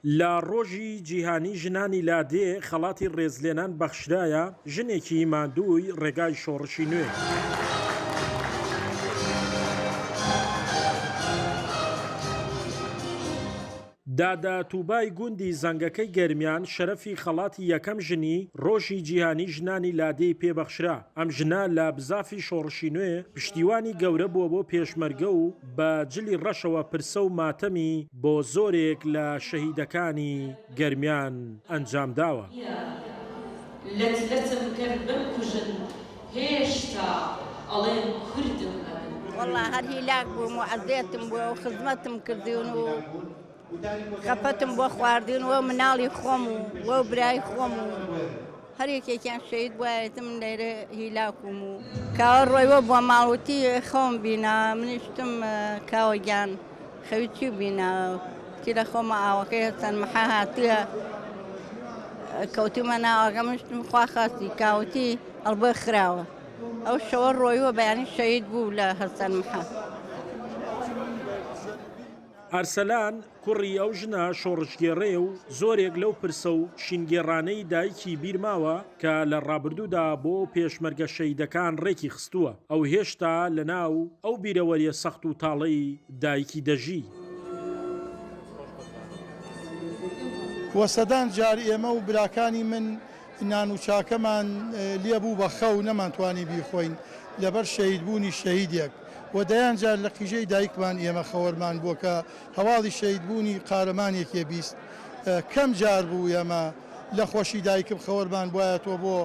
لە ڕۆژی جیهانی ژنانی لادێ خەڵاتی ڕێزلێنان بەخشرایە ژنێکی ماندووی ڕێگای شۆڕشی نوێ. دادە توبای گوندی زەنگەکەی گەرمیان شەرەفی خەڵاتی یەکەم ژنی ڕۆژی جیهانی ژنانی لادێی پێ بەخشرا، ئەم ژنە لە بزافی شۆڕشی نوێ پشتیوانی گەورە بووە بۆ پێشمەرگە و بە جلی ڕەشەوە پرسە و ماتەمی بۆ زۆرێک لە شەهیدەکانی گەرمیان ئەنجامداوە. لەت لەتم کەن بمکوژن هێشتا ئەڵێم کوردم ئەمن. وەڵا هەر هیلاک بووم و عەزێتم بووە و خزمەتم کردوون و خەفەتم بۆ خواردوون وە مناڵی خۆم و وە برای خۆم و هەر یەکێکیان شەهید بوایەتم من لێرە هیلاک بووم و کاوە ڕۆیوە بۆ ماڵ وتی خەوم بینا منیش وتم کاوە گیان خەوی چی بینا وتی لە خۆمە ئاوەکەی هەسەن مەحا هاتووە کەوتومە ناوەکە منیش وتم خوا خاستی کاوتی ئەڵبۆی خراوە ئەو شەوە ڕۆیوە بەیانی شەهید بوو لە هەسەن مەحا. ئەرسەلان کوڕی ئەو ژنە شۆڕشگێڕەیە و زۆرێک لەو پرسە و شینگێڕانەی دایکی بیر ماوە کە لە ڕابردوودا بۆ پێشمەرگە شەهیدەکان ڕێکی خستووە، ئەو هێشتا لە ناو ئەو بیرەوەریە سەخت و تاڵەی دایکی دەژی. وە سەدان جار ئێمە و براکانی من نان و چاکەمان لێ بوو بە خەو نەمانتوانی بیخۆین لەبەر شەهید بوونی شەهیدێک و دەیان جار لە قیژەی دایکمان ئێمە خەوەرمان بووە کە هەواڵی شەهید بوونی قارەمانێکێ 20 کەم جار بوو ئێمە لە خۆشی دایکم خەوەرمان بوایەتەوە بۆ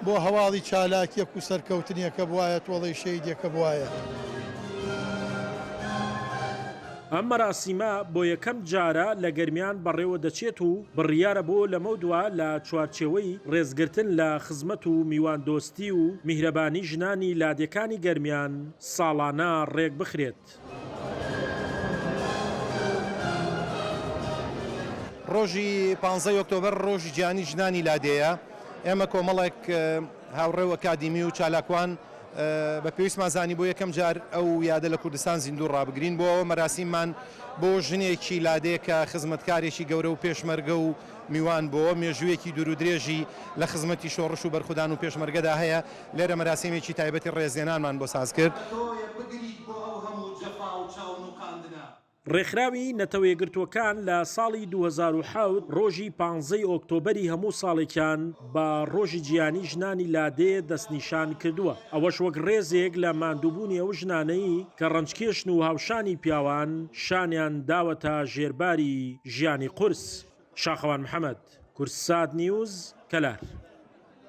بۆ هەواڵی چالاکیەک و سەرکەوتنێکە بوایە تۆڵەی شەهیدێکە بوایە. ئەم مەراسیمە بۆ یەکەم جارە لە گەرمیان بەڕێوە دەچێت و بڕیارە بۆ لەمەودوا لە چوارچێوەی ڕێزگرتن لە خزمەت و میواندۆستی و میهرەبانی ژنانی لادێکانی گەرمیان ساڵانە ڕێکبخرێت. ڕۆژی پانزەی ئۆکتۆبەر ڕۆژی جیهانی ژنانی لادێیە، ئێمە کۆمەڵێک هاوڕێ و ئەکادیمی و چالاکوان بە پێویستمان زانی بۆ یەکەم جار ئەو یادە لە کوردستان زیندوو ڕابگرین، بۆ ئەوە مەراسیممان بۆ ژنێکی لادێ کە خزمەتکارێکی گەورە و پێشمەرگە و میوان بۆ مێژوویەکی دوور و درێژی لە خزمەتی شۆڕش و بەرخودان و پێشمەرگەدا هەیە، لێرە مەراسیمێکی تایبەتی ڕێزلێنانمان بۆ ساز کرد. ڕێکخراوی نەتەوەیەکگرتووەکان لە ساڵی 2007 ڕۆژی پانزەی ئۆکتۆبەری هەموو ساڵێکیان بە ڕۆژی جیهانی ژنانی لادێ دەستنیشان کردووە، ئەوەش وەک ڕێزێک لە ماندووبوونی ئەو ژنانەی کە ڕەنجکێشن و هاوشانی پیاوان شانیان داوەتە ژێرباری ژیانی قورس. شاخەوان محەمەد، کوردسات نیوز، کەلار.